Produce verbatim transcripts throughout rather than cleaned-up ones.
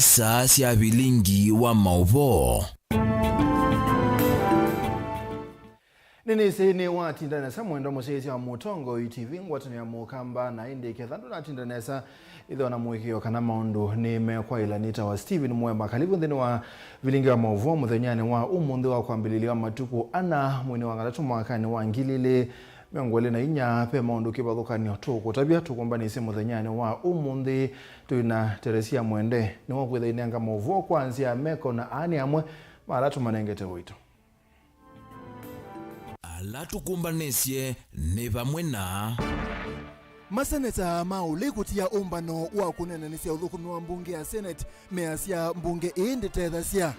Saa sya vilingi wa maũvoo. Nĩnĩsĩ nĩwatinda nesa mwendwa mũsyaĩĩsya wa Mũtongoi T V, ngwatanĩo ya Mũkamba, na ĩndĩ ketha ndũnatinda nesa, ĩthĩwa na mũĩkĩĩo kana maũndũ nĩmekwaĩla. Nĩtawa Stephen Mwema. Kalivu nthĩnĩ wa vilingi wa maũvoo mũthenyanĩ wa ũmũnthĩ wa kwambĩlĩlya wa matukũ ana mweinĩ wa katatũ mwakanĩ wa ngili ilĩ mĩongo ĩlĩ na inya. Ve maũndũ kĩvathũkany'o tũkũtavya tũkũmbanĩsye mũthenyanĩ wa ũmũnthĩ. Twĩ na Teresia Mwende, nĩwe ũkwĩtha ainenga maũvoo kwa nzĩa ya meko, na aa nĩ amwe ma ala tũmanengete ũito. Ala tũkũmbanĩsye nĩ vamwe na maseneta ma ũlei kũtia ũmbano wa kũneenanĩsya ũthũkũmi wa mbunge ya Senate, measya mbunge ĩĩ ndĩtethasya.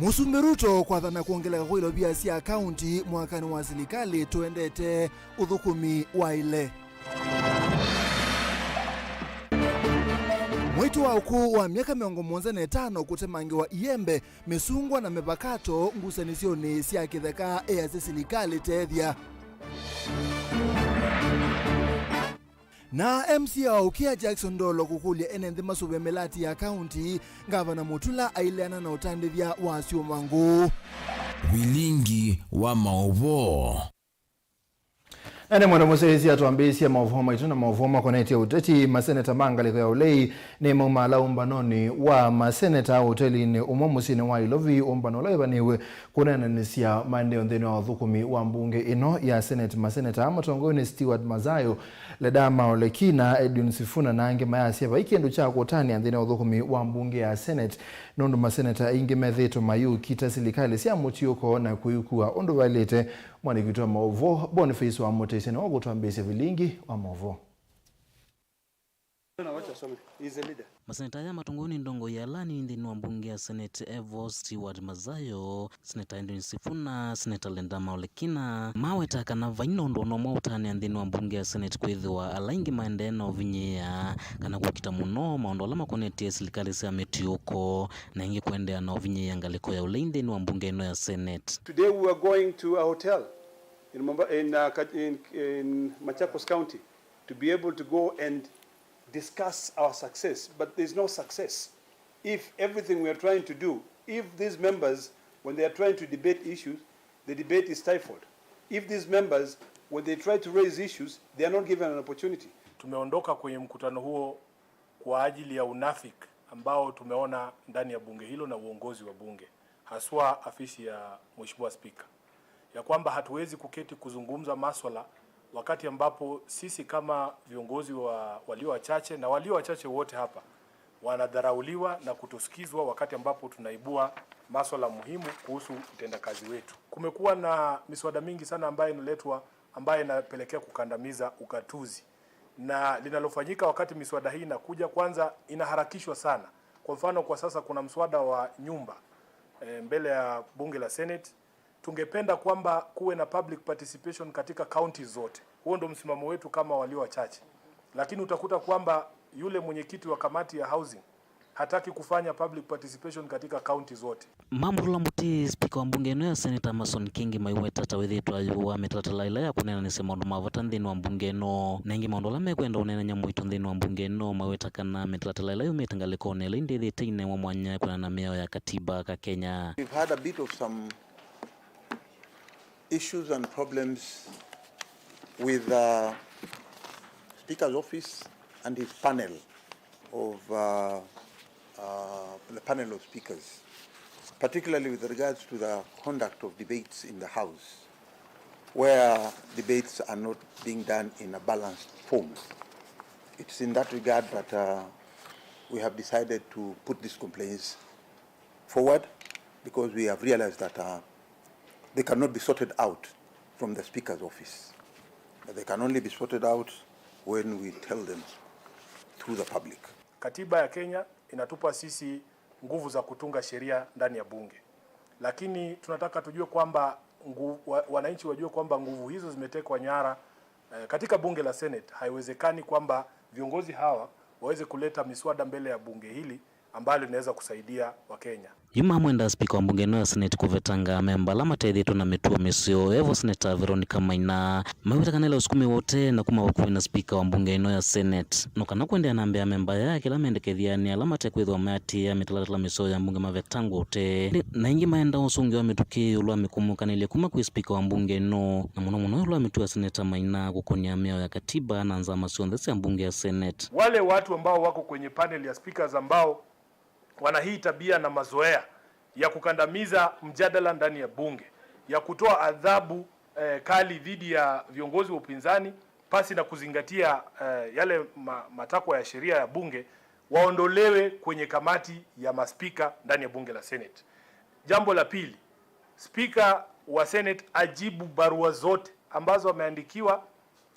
Mũsumbĩ Ruto kwathana kwongeleka kwa ilovia sya kaunti mwakanĩ wa silikalĩ tũendete ũthũkũmi waĩle. Mwĩĩtu wa ũkũũ wa myaka mĩongo mũonza na ĩtano kũtemangĩwa iembe, mĩsungwa na mĩvakato ngusanĩsyonĩ sya kĩtheka, easya silikalĩ tethya. Na M C A wa Ũkĩa Jackson Ndolo kũkũlya ene nthĩ masũve mĩlati ya kaunti, Ngavana Mutula aileana na ũtandĩthya wa syũma ngũũ. Vilingi wa maũvoo. Na nĩ mwendwa mũsyaĩĩsya, twambĩĩsye maũvoo maitũ na maũvoo makonetye ũteti. Maseneta ma ngalĩko ya ũlei nĩmaumaala ũmbanonĩ wa maseneta ũtelinĩ ũmwe mũsyĩnĩ wa Ilovi, ũmbano ũla wĩvanĩw'e kũneenanĩsya maendeeo nthĩnĩ wa ũthũkũmi wa mbunge ĩno ya Senate. Maseneta aa matongoew'e nĩ Stewart Mazayo, Ledama Olekina, Edwin Sifuna na angĩ mayasya vai kĩndũ kya kũtanĩa nthĩnĩ wa ũthũkũmi wa mbunge ya Senate, nũndũ maseneta aingĩ methĩĩtwe mayĩũkita silikalĩ sya mũtiũko na kũikua ũndũ vaĩlĩte. Mwandĩki witũ wa maũvoo Boniface wa Mũtĩsya nĩwe ũkũtwambĩĩsya vilingi wa maũvoo. Maseneta aya matongoew'e nĩ ndongoi ya ala anini nthĩnĩ wa mbunge ya Senate, evo Stewart Mazayo, Seneta Edwin Sifuna, Seneta Ledama Olekina, maweta kana vai na ũndũ ona ũmwe ũtanĩa nthĩnĩ wa mbunge ya Senate kwĩthĩwa ala aingĩ maendee na ũvinyĩĩa kana kũkita mũno maũndũ ala makonetye silikalĩ sya mĩtiũko, na ĩngĩ kũendeea na ũvinyĩĩa ngalĩko ya ũlei nthĩnĩ wa mbunge ĩno ya Senate. Today we are going to a hotel in Momba-, in, uh, Ka-, in, in Machakos County to be able to go and discuss our success, but there's no success. If everything we are trying to do, if these members, when they are trying to debate issues, the debate is stifled. If these members, when they try to raise issues, they are not given an opportunity. Tumeondoka kwenye mkutano huo kwa ajili ya unafiki ambao tumeona ndani ya bunge hilo na uongozi wa bunge, haswa afisi ya Mheshimiwa Spika, ya kwamba hatuwezi kuketi kuzungumza maswala wakati ambapo sisi kama viongozi wa walio wachache na walio wachache wote hapa wanadharauliwa na kutosikizwa wakati ambapo tunaibua maswala muhimu kuhusu utendakazi wetu. Kumekuwa na miswada mingi sana ambayo inaletwa, ambayo inapelekea kukandamiza ugatuzi. Na linalofanyika wakati miswada hii inakuja, kwanza, inaharakishwa sana. Kwa mfano, kwa sasa kuna mswada wa nyumba, eh, mbele ya bunge la Senate. Tungependa kwamba kuwe na public participation katika counties zote. Huo ndo msimamo wetu kama walio wachache. Lakini utakuta kwamba yule mwenyekiti wa kamati ya housing hataki kufanya public participation katika county zote. Mamurula Muti, spika wa mbunge ĩno ya Senate Amason Kingi, maiweta ta wĩthĩĩtwe ayũa mĩtalatala ĩla ya kũneenanĩsya maũndũ ma vata nthĩnĩ wa mbunge ĩno. Na ĩngĩ maũndũ ala mekwenda ũneenany'a mũito nthĩnĩ wa mbunge ĩno, maiweta kana mĩtalatala ĩla yumĩte ngalĩkonĩ ĩla ĩndĩ ĩthĩĩte ĩinewa mwanya kwĩanana na mĩao ya katiba ka Kenya. We've had a bit of some issues and problems with the Speaker's office and his panel of, uh, uh, the panel of speakers, particularly with regards to the conduct of debates in the House, where debates are not being done in a balanced form. It's in that regard that, uh, we have decided to put these complaints forward because we have realized that, uh, they cannot be sorted out from the Speaker's office. They can only be sorted out when we tell them through the public. Katiba ya Kenya inatupa sisi nguvu za kutunga sheria ndani ya bunge, lakini tunataka tujue kwamba ngu-, wa-, wananchi wajue kwamba nguvu hizo zimetekwa nyara, eh, katika bunge la Senate. Haiwezekani kwamba viongozi hawa waweze kuleta miswada mbele ya bunge hili ambalo linaweza kusaidia Wakenya. Yu mamwenda spika wa mbunge ĩno ya Senate kũvetanga amemba ala matethĩtwe na mĩtuo mĩseo, evo Seneta Veronica Maina. Mawĩta kana ĩla ũsukumĩwa ũtee na kuma vakuvĩ na spika wa mbunge ĩno ya Senate. No kana kũendeea na mbee, amemba aya kĩla mendekethya nĩ ala matekwĩthĩwa mayatĩĩa mĩtalatala mĩseo ya mbunge mavetangwa ũtee. Na ĩngĩ maenda ũsũngĩo wa mĩtũkĩ ĩũlũ wa mĩkũmũkanĩlye kuma kwĩ spika wa mbunge ĩno, na mũno mũno ĩũlũ wa mĩtuo ya Seneta Maina kũkũnĩa mĩao ya katiba na nzama syonthe sya mbunge ya Senate. Wale watu ambao wako kwenye panel ya speakers ambao wana hii tabia na mazoea ya kukandamiza mjadala ndani ya bunge, ya kutoa adhabu eh, kali dhidi ya viongozi wa upinzani pasi na kuzingatia eh, yale ma, matakwa ya sheria ya bunge, waondolewe kwenye kamati ya maspika ndani ya bunge la Senate. Jambo la pili, spika wa Senate ajibu barua zote ambazo ameandikiwa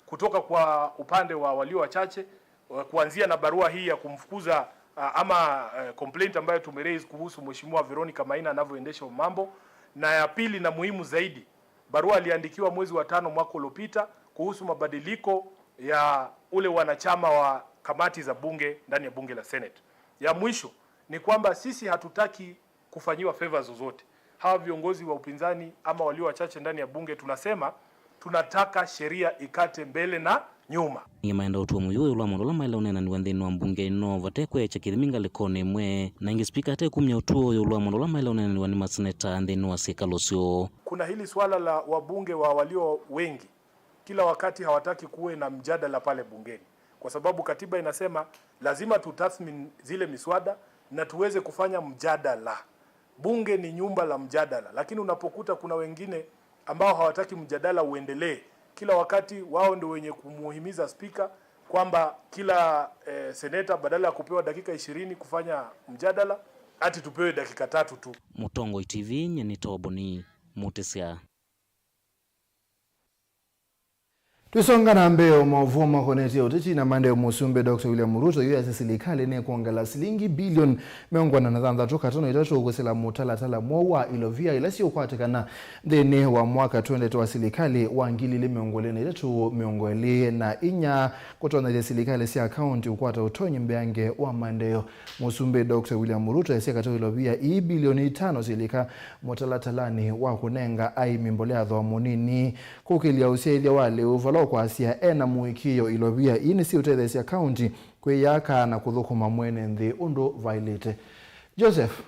kutoka kwa upande wa walio wachache, eh, kuanzia na barua hii ya kumfukuza, ah, ama, eh, complaint ambayo tumeraise kuhusu Mheshimiwa Veronica Maina anavyoendesha mambo, na ya pili na muhimu zaidi, barua aliandikiwa mwezi wa tano mwaka uliopita kuhusu mabadiliko ya ule wanachama wa kamati za bunge ndani ya bunge la Senate. Ya mwisho ni kwamba sisi hatutaki kufanyiwa favors zozote. Hawa viongozi wa upinzani ama walio wachache ndani ya bunge, tunasema tunataka sheria ikate mbele na nyuma. Ningĩ maenda ũtuo mũyũ ĩũlũ wa maũndũ ala maĩle ũneenaniwa nthĩnĩ wa mbunge ĩno vate kwĩakya kĩthimi ngalĩkonĩ ĩmwe, na ĩngĩ spika atekumya ũtuo ũyũ ĩũlũ wa maũndũ ala maĩle ũneenaniwa nĩ maseneta nthĩnĩ wa syĩkalo syoo. Kuna hili swala la wabunge wa walio wengi kila wakati hawataki kuwe na mjadala pale bungeni, kwa sababu katiba inasema lazima tutathmini zile miswada na tuweze kufanya mjadala. Bunge ni nyumba la mjadala, lakini unapokuta kuna wengine ambao hawataki mjadala uendelee, kila wakati wao ndio wenye kumuhimiza spika kwamba kila eh, seneta badala ya kupewa dakika ishirini kufanya mjadala, ati tupewe dakika tatu tu. Mũtongoi T V, nyie nĩ Toboni Mutisya. Tũisonga na mbee, o maũvoo makonetye ũteti na maendeeo, Mũsumbĩ Doctor William Ruto yu asya silikalĩ nĩkwongela silingi bilioni mĩongo ĩna na thanthatũ katono itatũ kũsĩla mũtalatala mweũ wa ilovia ila siũkwatĩkana nthĩnĩ wa mwaka twendete wa silikalĩ wa ngili ilĩ mĩongo ĩlĩ na itatũ, mĩongo ĩlĩ na inya, kũtonyethya silikalĩ sya kaunti kũkwata ũtonyi mbeange wa maendeeo. Mũsumbĩ Doctor William Ruto esya katĩ ilovia ii bilioni itano syĩlika mũtalatalanĩ wa kũnenga aĩmi mbolea thooa mũnini, kũkĩlya ũsyaĩthya wa lĩu, vala ũkwasya ena mũĩkĩĩo ilovia ii nĩsiũtetheesya kaunti kwĩyaka na kũthũkũma mwene nthĩ ũndũ vaĩlĩte. Joseph.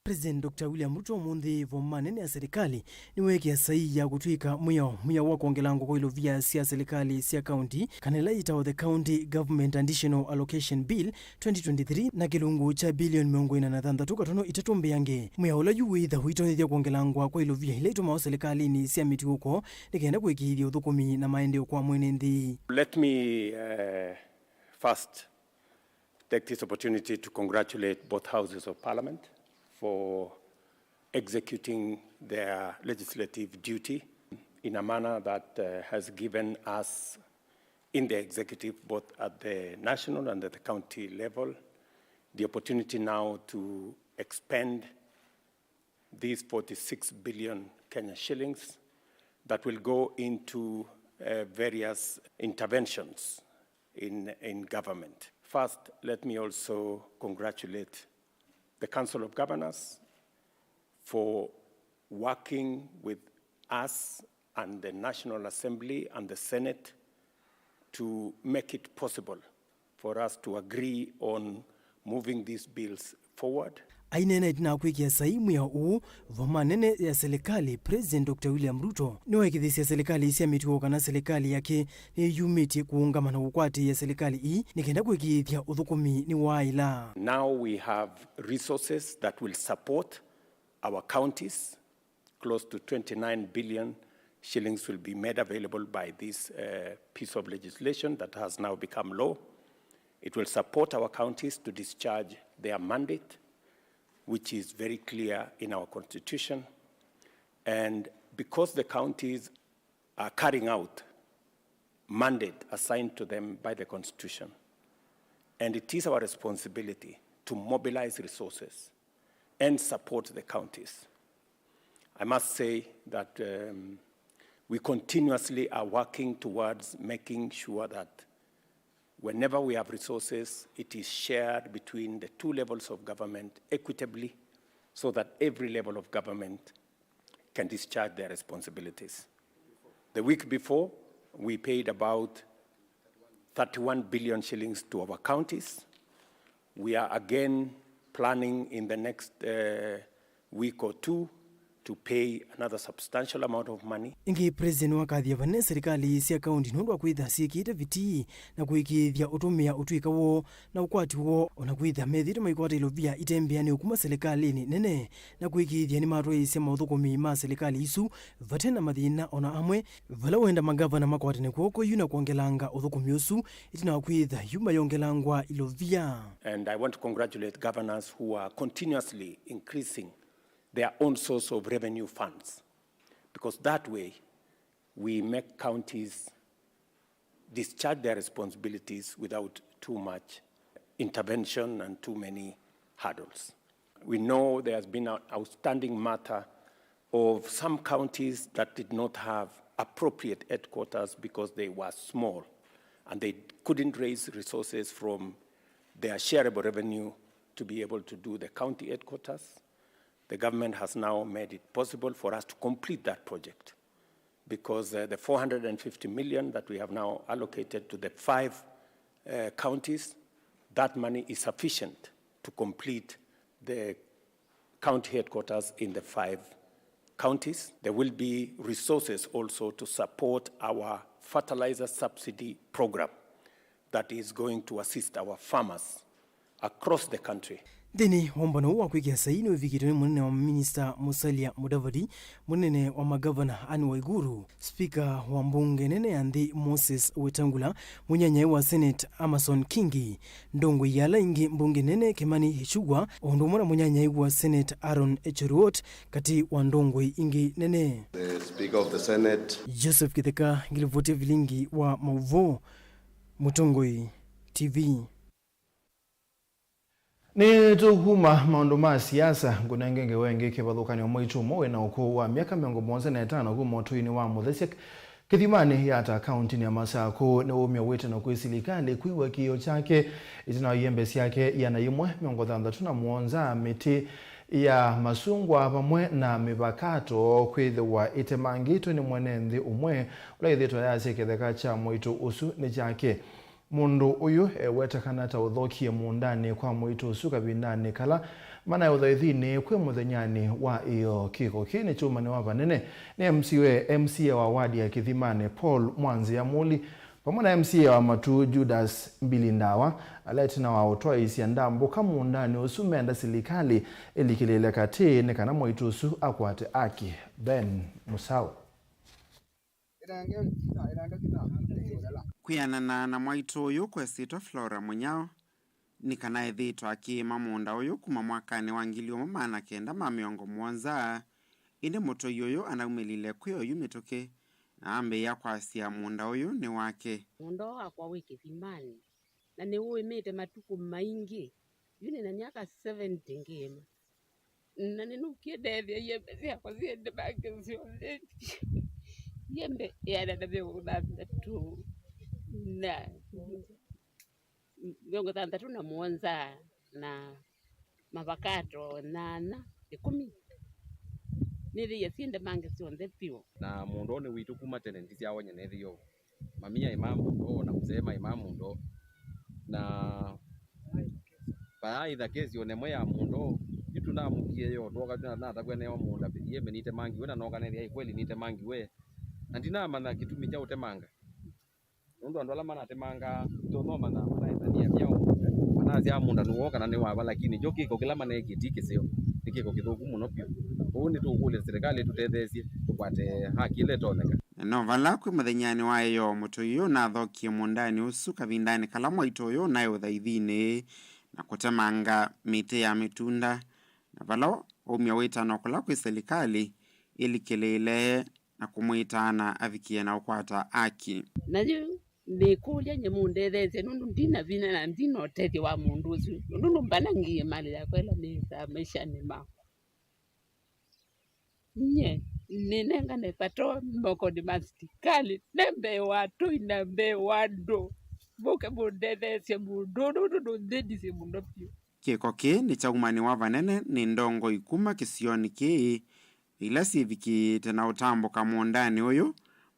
President Doctor William Ruto ũmũnthĩ vo manene ya serikali nĩweekĩa saii ya kũtw'ĩka mwĩao, mwĩao wa kwongelangwa kwa ilovia sya serikali sya kaunti, kana ĩla yĩtawa the County Government Additional Allocation Bill twenty twenty-three, na kĩlungu kya bilioni mĩongo ĩna na thanthatũ katono itatũ mbeange. Mwĩao ũla yu wĩĩtha ũitonyethya kwongelangwa kwa ilovia ila itumawa serikalinĩ sya mĩtiũko nĩ kenda kũĩkĩĩthya ũthũkũmi na maendeeo kwa mwene nthĩ. Let me, uh, first take this opportunity to congratulate both houses of parliament for executing their legislative duty in a manner that, uh, has given us in the executive, both at the national and at the county level, the opportunity now to expend these forty-six billion Kenya shillings that will go into, uh, various interventions in, in government. First, let me also congratulate the Council of Governors for working with us and the National Assembly and the Senate to make it possible for us to agree on moving these bills forward. Aineena ĩtina wa kwĩkĩa saii mwĩao ũũ, voma nene ya silikalĩ, President Doctor William Ruto nĩweekĩthĩsya silikalĩ sya mĩtuo kana silikalĩ yake nĩyumĩtye kũũngama na kũkwatĩĩa silikalĩ ii nĩ kenda kũĩkĩĩthya ũthũkũmi nĩwaaĩla. Now we have resources that will support our counties. Close to twenty-nine billion shillings will be made available by this, uh, piece of legislation that has now become law. It will support our counties to discharge their mandate, which is very clear in our constitution. And because the counties are carrying out mandate assigned to them by the constitution, and it is our responsibility to mobilize resources and support the counties. I must say that, um, we continuously are working towards making sure that Whenever we have resources, it is shared between the two levels of government equitably so that every level of government can discharge their responsibilities. The week before, we paid about thirty-one billion shillings to our counties. We are again planning in the next, uh, week or two to pay another substantial amount of money. Ĩngĩ, President nĩwakathya vane serikali sya kaunti nũndũ wa kwĩtha syĩkĩte vitii na kũĩkĩĩthya ũtũmĩa ũtw'ĩka woo na ũkwati woo, o na kwĩtha methĩĩtwe maikwata ilovia ite mbĩanĩo kuma serikalĩnĩ nene, na kũĩkĩĩthya nĩmatwaĩĩsya maũthũkũmi ma serikali isu vate na mathĩna o na amwe, vala wenda magavana makwatane kw'oko yu na kwongelanga ũthũkũmi ũsu, ĩtina wa kwĩtha yu mayongelangwa ilovia. And I want to congratulate governors who are continuously increasing their own source of revenue funds, because that way we make counties discharge their responsibilities without too much intervention and too many hurdles. We know there has been an outstanding matter of some counties that did not have appropriate headquarters because they were small and they couldn't raise resources from their shareable revenue to be able to do the county headquarters. The government has now made it possible for us to complete that project because, uh, the four hundred and fifty million that we have now allocated to the five, uh, counties, that money is sufficient to complete the county headquarters in the five counties. There will be resources also to support our fertilizer subsidy program that is going to assist our farmers across the country. Nthĩnĩ wa ũmbano ũũ wa kwĩkĩa saii nĩwĩvikĩtwe nĩ mũnene wa maminista Musalia Mudavadi, mũnene wa magavana Anne Waiguru, spika wa mbunge nene ya nthĩ Moses Wetangula, mũnyanyae wa Senate Amason Kingi, ndongoi ya ala ingĩ mbunge nene Kimani Ichung'wah, o ũndũ ũmwe na mũnyanyae wa Senate Aaron Cheruiyot, katĩ wa ndongoi ingĩ nene. The Speaker of the Senate. Joseph Kitheka, ngilivoti vilingi wa maũvoo, Mũtongoi T V. Nĩtũkuma maũndũ ma siasa, ngũnenge ngewa ĩngĩ kĩvathũkany'o. Mwaitũ ũmwe wĩna ũkũũ wa myaka mĩongo mũonza na ĩtano kuma ũtũinĩ wa Mũthesya Kĩthimanĩ Yata kaũntĩnĩ ya Masakũ nĩwũmya wĩtano kwĩ silikalĩ kwĩw'a kĩĩo kyake ĩtina wa iembe syake ĩana yĩmwe mĩongo thanthatũ na mũonza, mĩtĩ ya masungwa vamwe na mĩvakato kwĩthĩwa ĩtemangĩtwe nĩ mwene nthĩ ũmwe ũla ĩthĩtwa yasya kĩtheka kya mwaitũ ũsu nĩ kyake. Mũndũ ũyũ ewetekana ta ũthokie mũũndanĩ kwa mwaitũ ũsu kavindanĩ kala manaĩ ũthaithinĩ kwĩ mũthenyanĩ wa ĩyoo. Kĩko kĩĩ nĩkyũmanĩwa vanene nĩ M C A, M C A wa wadi ya Kĩthimanĩ, Paul Mwanzĩa Mũli, vamwe na M C A wa Matuu, Judas Mbili Ndawa, ala ĩtina wa ũtwaĩĩsya ndambũka mũũndanĩ ũsu menda silikalĩ ĩlikĩlĩĩle katĩ nĩ kana mwaitũ ũsu akwate aki. Ben Mũsaũ. Kwĩanana na mwaitũ ũyũ kwesĩtwa Flora Mũnyao, nĩ kana ethĩĩtwe akĩĩma mũũnda ũyũ kuma mwakanĩ wa ngili ũmwe maana kenda ma mĩongo mũonza, ĩndĩ mũtũi ũyũ anaumĩlile kwĩ oyu mĩtũkĩ na ambĩĩa kwasya mũũnda ũyũ nĩ wake. Mũũnda ũũ wakwa wĩ Kĩthimanĩ, na nĩũĩmĩte matukũ maingĩ. Yu nĩ na myaka seventy ngĩĩma. Na nĩnũkie ndeethĩa iembe syakwa syende bange syonthe. Iembe ĩana na mĩongo thanthatũ na, mĩongo thanthatũ na mũonza na mavakato nyanya, ĩkũmi. Nĩthĩie syende bange syonthe vyũ. Na mũũnda ũũ nĩ witũ kuma tene, ndisyawa nyie nĩthĩie ũu. Mami aĩ ma mũũnda ũũ, na mzee maĩ ma mũũnda ũũ. Na vayaaĩtha kesi o na ĩmwe ya mũũnda ũũ, yu tũnamũkie yo, twoka tũna-, natakw'a neo mũũnda, iembe nitemangiwe, na nooka nethĩa ĩ kweli nitemangiwe. Na ndinamanya kĩtumi kya ũtemanga. Nũndũ andũ ala manatemangaa, to no mana-, manaethania myaũ, manasyaa mũũnda nĩ woo kana nĩ wa va, lakini kyo kĩko kĩla maneekie ti kĩseo, nĩ kĩko kĩthũku mũno vyũ. Kwoou nĩtũũkũlya silikalĩ ĩtũtetheesye tũkwate haki ĩla ĩtonyeka. Na no vala kwĩ mũthenyanĩ wa ĩyoo, mũtũi ũyũ nathokie mũũndanĩ ũsu kavindanĩ kala mwaitũ ũyũ naĩ ũthaithinĩ na kũtemanga mĩtĩ ya mĩtunda, na vala waumya wĩtano kũla kwĩ silikalĩ ĩlikĩlĩĩle na kũmwĩtaa na avikĩe na ũkwata aki. Na yu nĩkũlya nyie mũndetheesye, nũndũ ndina vinya na ndina ũtethyo wa mũndũ ũsu, nũndũ nũmbana ngie mali yakwa ĩla nĩsaa maishanĩ makwa. Nyie nĩnengane vata mokonĩ ma silikalĩ, ne mbee wa atũi na mbee wa andũ. Mũke mũndetheesye mũndũ ũndũ, ũndũ ndũnthĩnisye mũno vyũ. Kĩko kĩĩ nĩkyaumaniwa vanene nĩ ndongoi kuma kĩsionĩ kĩĩ, ila syĩvikĩĩte na ũtambũka mũũndanĩ ũyũ,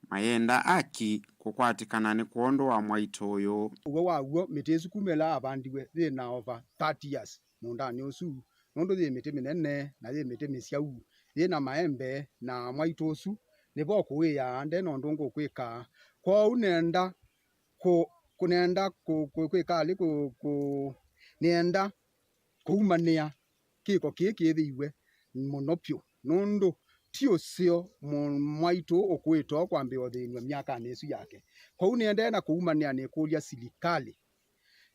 mayenda aki kũkwatĩkana nĩ kwondũ wa mwaitũ ũyũ. Ũw'o wa w'o, mĩtĩ ĩsu kuma ĩla yavandiwe yĩ na over thirty years mũũndanĩ ũsu, nũndũ yĩ mĩtĩ mĩnene na yĩ mĩtĩ mĩsyau, yĩ na maembe, na mwaitũ ũsu nĩvo ũkũĩaa, nde na ũndũ ũngĩ ũkwĩka. Kwoou nenda kũ-, kũ-, nenda kũ-, kũ-, kwĩka alĩ kũ-, kũ-, nĩenda kũumanĩa kĩko kĩĩ kĩthĩiwe mũno vyũ, nũndũ ti ũseo mũ-, mwaitũ ũkũĩte kwambĩĩa ũthĩnw'a myakanĩ ĩsu yake. Kwoou nĩendee na kũumanĩa nĩkũlya silikalĩ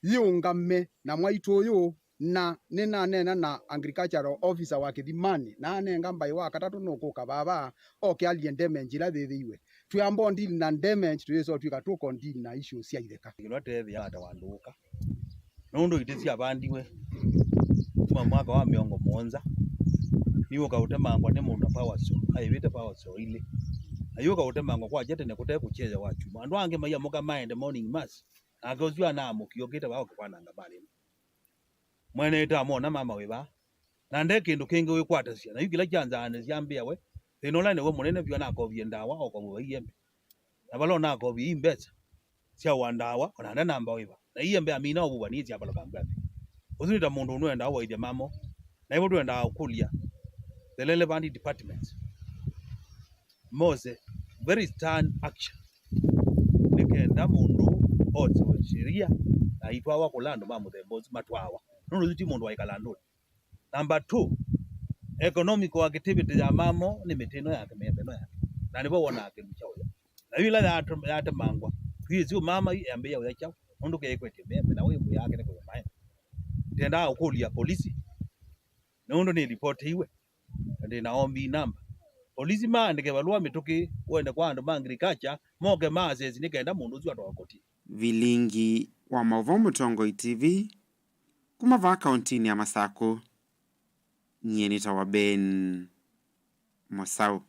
yĩũngame na mwaitũ ũyũ, na nĩnaneena na agricultural officer wa Kĩthimanĩ, na anenga mbaĩ wa katatũ nũkũka vava oke alye damage ĩla yĩthĩiwe. Twĩamba ũndili na damage, tũyĩsa ũtw'ĩka tũkondili na issue sya itheka. Kĩlwa teethĩa ata wandũũka. Nũndũ itĩ syavandiwe kuma mwaka wa mĩongo mũonza, iũka ũtemangwa nĩ mũndũ na power saw, aĩvĩte power saw ilĩ. Na iũka ũtemangwa kwakya tene kũte kũkyea wa kyumwa. Andũ angĩ maiamũka maende morning mass, nake ũsu anaamũkie okĩte vaa ũkĩkwananga malĩma. Mwene ĩta amona mama wĩ vaa, na nde kĩndũ kĩngĩ wĩkwatasya, na yu kĩla kyanzaanĩsya ambĩa we, thĩna ũla nĩw'o mũnene vyũ anakovie ndawa, okovie iembe. Na vala ũnakovie ii mbesa sya ũa ndawa, ona ndanamba wĩva. Na iembe amina ũvuvani syavalũka mbambi. Ũsu nĩ ta mũndũ ũnũendaa ũaithya mamo, na ĩvo tũendaa ũkũlya the relevant departments mose very stern action, nĩ kenda mũndũ osewe sheria na aitwawa kũla andũ ma mũthemba ũsu matwawa, nũndũ ũsu ti mũndũ wa ĩkala andũnĩ. Number two, economical activity ya mamo nĩ mĩtĩ ĩno yake, mĩembe ĩno yake, na nĩvo wonaa kĩndũ kya ũya. Na yu ĩla yate-, yatemangwa, twĩsĩ mama yu yambĩĩa ũya kyaũ, nũndũ keĩkwetye mĩembe, na wĩ mbũ yake nĩ kũya maembe. Tendaa ũkũlya polisi, nũndũ nĩlipoteiwe, na ndĩ na O B namba. Polisi maandĩke valũa mĩtũkĩ wende kwa andũ ma agriculture, moke ma assess nĩ kenda mũndũ ũsu atwawa kotini. Vilingi wa maũvoo Mũtongoi T V, kuma vaa kauntinĩ ya Masakũ, nyie nĩtawa Ben Mũsaũ.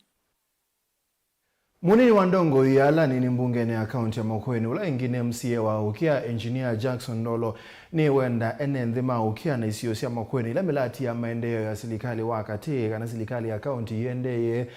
Mũnini wa ndongoi ya ala anini mbungenĩ ya kaunti ya Makueni, ũla ĩngĩ nĩ M C A wa Ũkĩa, Engineer Jackson Ndolo, nĩwenda ene nthĩ ma Ũkĩa na isio sya Makueni ila mĩlati ya maendeeo ya silikalĩ wa katĩ kana silikalĩ ya kaunti ĩendeeye,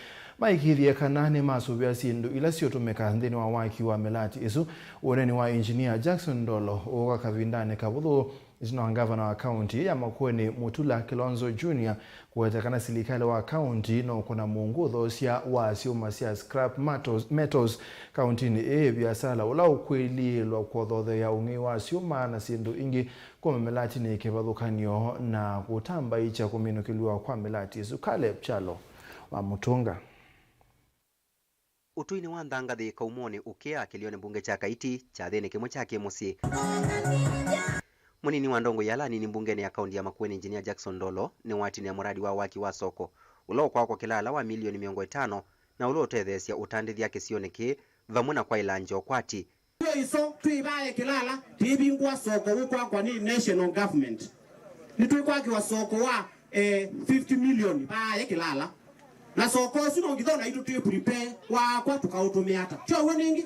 maĩkĩĩthye kana nĩmasũvĩa syĩndũ ila siũtũmĩka nthĩnĩ wa waki wa mĩlati ĩsu. Ũneeni wa Engineer Jackson Ndolo ũũka kavindanĩ kavũthũ ĩtina wa ngavana wa kaunti ya Makueni Mutula Kilonzo Junior kũweta kana silikalĩ wa kaunti no ũkũna mũungu ũthoosya wa syũma sya scrap metals, metals kauntinĩ ĩĩ, viasala ũla ũkwĩlĩĩlwa kũthotheea ũng'ei wa syũma na syĩndũ ingĩ kuma mĩlatinĩ kĩvathũkany'o na kũtambaĩkya kũminũkĩlw'a kwa mĩlati ĩsu. Caleb Kyalo wa Mũtũnga. Ũtũinĩ wa Nthangathĩ, Kaumonĩ, Ũkĩa, kĩlĩonĩ mbunge kya Kaiti, kyathĩnĩ kĩmwe kya kĩ-mũsyĩ, mũnini wa ndongoi ya ala anini mbungenĩ ya kaunti ya Makueni, Engineer Jackson Ndolo, nĩwatinĩa mũradi wa waki wa soko, ũla ũkwakwa Kĩlala wa milioni mĩongo ĩtano, na ũla ũtetheesya ũtandĩthya kĩsionĩ kĩĩ, vamwe na kwaĩla nja ũkwati. Ĩso twĩ vaaye Kĩlala, tĩvingũa soko ũkwakwa nĩ national government. Nĩtwĩkwakĩwa soko wa, eh, fifty million vaaye Kĩlala. Na soko ũsu no ngitho naitũ twĩ prepare wakwa tũkaũtũmĩa ata. Kyow'o nĩngĩ,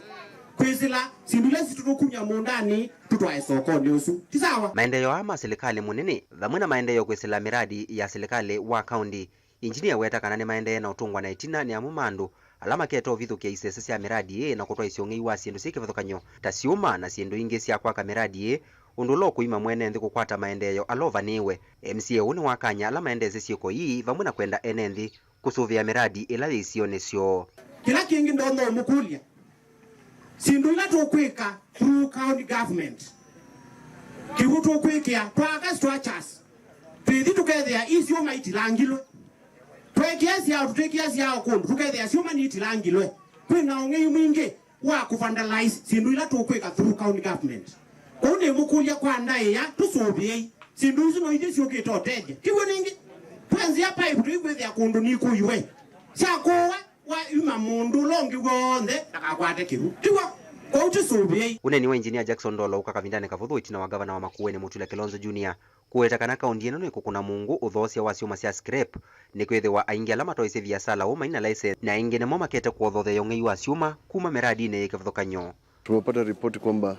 kwĩsĩla syĩndũ ila situtũkumya mũũndanĩ tũtwae sokonĩ ũsu. Ti sawa? Maendeeo aa ma silikalĩ mũnene, vamwe na maendeeo kwĩsĩla mĩradi ya silikalĩ wa kaunti, Engineer weta kana nĩmaendee na ũtũngwa na ĩtina nĩ amwe ma andũ ala makete ũvithũkĩa isese sya mĩradi ĩĩ na kũtwaĩsya ũng'ei wa syĩndũ syĩ kĩvathũkany'o ta syũma na syĩndũ ingĩ sya kwaka mĩradi ĩĩ, ũndũ ũla ũkũima mwene nthĩ kũkwata maendeeo ala ũvanĩĩwe. M C A ũũ nĩwakany'a ala maendeesye syĩko ii vamwe na kwenda ene nthĩ kũsũvĩa mĩradi ĩla yĩ isionĩ syoo. Kĩla kĩngĩ ndonya ũmũkũlya, syĩndũ ila tũkwĩka through county government, kĩw'ũ tũkwĩkĩa, twaka structures, twĩthi tũkethĩa ii syũma itilangilwe. Twekĩa syao, tũtwĩkĩa syao kũndũ, tũkethĩa syũma nitilangilwe. Kwĩ na ũng'ei mwingĩ wa kũvandalize syĩndũ ila tũkwĩka through county government. Kwoou nĩmũkũlya kwa ndaĩa, tũsũvĩei. Syĩndũ isu no ithyĩ syũkĩte ũtethya. Tiw'o nĩngĩ? Twenzĩa pipe tũikwĩthĩa kũndũ nikũiwe. Syakũwa, wa ima mũndũ ũla ũngĩ w'onthe ndakakwate kĩw'ũ. Tiw'o? Kwoou tũsũvĩei. Ũneeni wa Engineer Jackson Ndolo ũka kavindanĩ kavũthũ ĩtina wa ngavana wa Makueni Mutula Kilonzo Junior kũweta kana kaunti ĩno nĩkũkũna mũngũ ũthoosya wa syũma sya scrap, nĩkwĩthĩwa aingĩ ala matoisye viasala ũũ mai na laiseni, na aingĩ nĩmo makete kũothotheea ũng'ei wa syũma kuma mĩradinĩ yĩ kĩvathũkany'o. Tumepata ripoti kwamba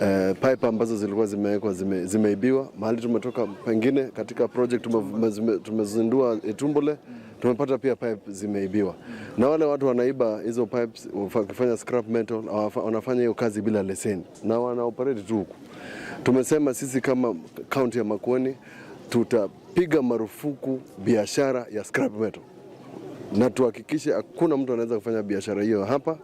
Eh, pipe ambazo zilikuwa zimewekwa zime, zimeibiwa. Mahali tumetoka pengine katika project tume, zime, tumezindua Itumbule, tumepata pia pipe zimeibiwa. Na wale watu wanaiba hizo pipes, wafa-, wakifanya scrap metal, hawafa-, wanafanya hiyo kazi bila leseni. Na wana operate tu huku. Tumesema sisi kama kaunti ya Makueni tutapiga marufuku biashara ya scrap metal. Na tuhakikishe hakuna mtu anaweza kufanya biashara hiyo hapa,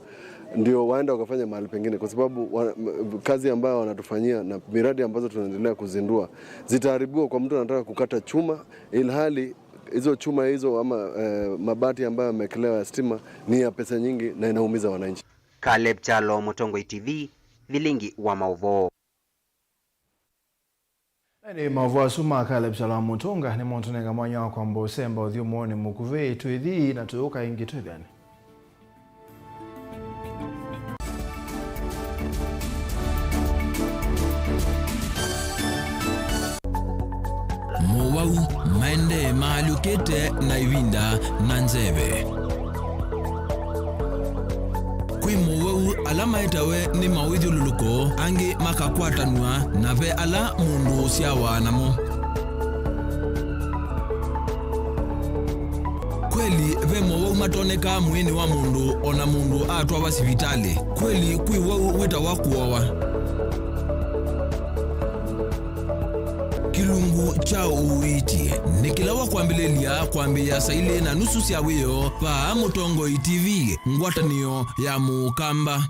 ndio waende wakafanya mahali pengine, kwa sababu wa, m-, kazi ambayo wanatufanyia na miradi ambazo tunaendelea kuzindua zitaharibiwa kwa mtu anataka kukata chuma, ilhali hizo chuma hizo ama, eh, mabati ambayo yamewekelewa ya stima ni ya pesa nyingi na inaumiza wananchi. Caleb Kyalo, Mũtongoi T V, Vilingi wa Maũvoo. Na nĩ maũvoo asu ma Caleb Kyalo wa Mũtũnga nĩmo ũtũnenga mwanya wa kwamba ũsemba ũthyũmũonĩ mũkuvĩ. Twĩthi na tũyũka ĩngĩ twĩthĩane. Mowau maendee maalyũkĩte na ĩvinda na nzeve. Kwĩ mowau ala maetawe nĩ mawĩthyũlũlũko, angĩ makakwatanw'a, na ve ala mũndũ ũsyawa namo. Kweli ve mowau matonekaa mwĩĩnĩ wa mũndũ, o na mũndũ atwawa sivitalĩ. Kweli kwĩ wau wĩtawa kũowa. Kĩlungu kya ũiiti nĩ kĩla wa kwambĩlĩlya kwambĩĩa saa ilĩ na nusu sya wĩoo vaa Mũtongoi T V, ngwatanĩo ya Mũkamba.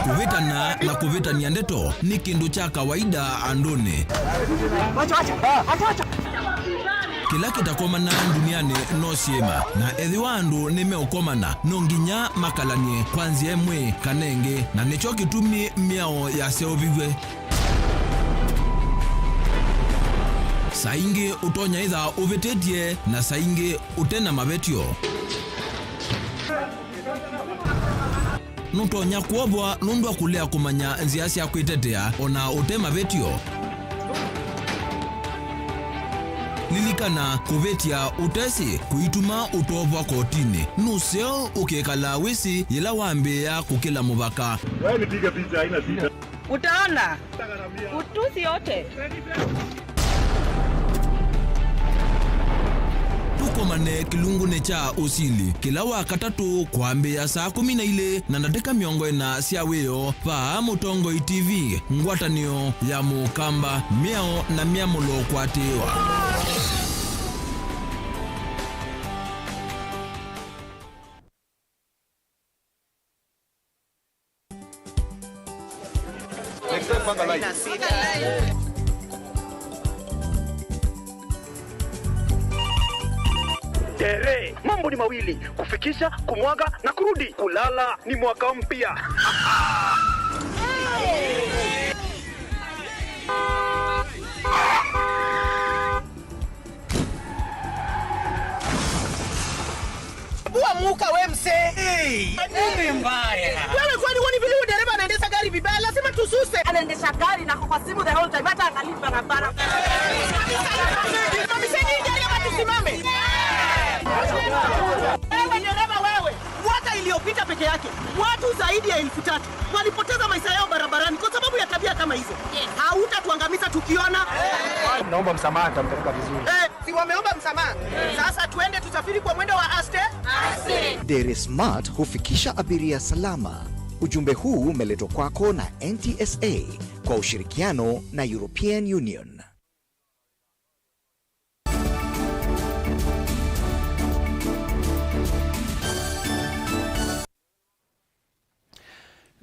Kũvĩtana na kũvĩtany'a ndeto nĩ kĩndũ kya kawaida andũnĩ. Kĩla kĩtakomana ndunianĩ no syĩma, na ethĩwa andũ nĩmeũkomana, no nginya makalany'e kwa nzĩa ĩmwe kana ĩngĩ, na nĩkyo kĩtumi mĩao yaseũviw'e. Saa ingĩ ũtonya ĩtha ũvĩtĩtye, na saa ingĩ ũte na mavetyo. Nũtonya kwovwa nũndũ wa kũlea kũmanya nzĩa sya kwĩtetea o na ũte mavetyo. Lilikana, kũvĩtya ũtesĩ kũituma ũtovwa kotinĩ. Nũseo ũkekala wĩsĩ yĩla wambĩĩa kũkĩla mũvaka. Wewe nipige picha, haina shida. Utaona. Utusi yote. Tũkomane kĩlungunĩ kya ũsili kĩla wa katatũ kwambĩĩa saa kũmi na ilĩ na ndatĩka mĩongo ĩna sya wĩoo vaa Mũtongoi T V, ngwatanĩo ya Mũkamba, mĩao na mĩamũlo kũatĩĩwa. Tere, mambo ni mawili, kufikisha, kumwaga na kurudi. Kulala ni mwaka mpya. Bua muka we mse. Hey, nini mbaya? Wewe kwani huoni vile huyu dereva anaendesha gari vibaya? Lazima tususe. Anaendesha gari na kwa simu the whole time, hata angalii barabara. Tusimamishe hii gari ama tusimame? Wewe dereva wewe, mwaka iliyopita peke yake, watu zaidi ya elfu tatu walipoteza maisha yao barabarani kwa sababu ya tabia kama hizo. Yes. Hautatuangamiza tukiona. Naomba msamaha, nitampeleka vizuri. Eh, si wameomba msamaha? Sasa tuende tusafiri kwa mwendo wa aste. Aste. Dere Smart hufikisha abiria salama. Ujumbe huu umeletwa kwako na N T S A kwa ushirikiano na European Union.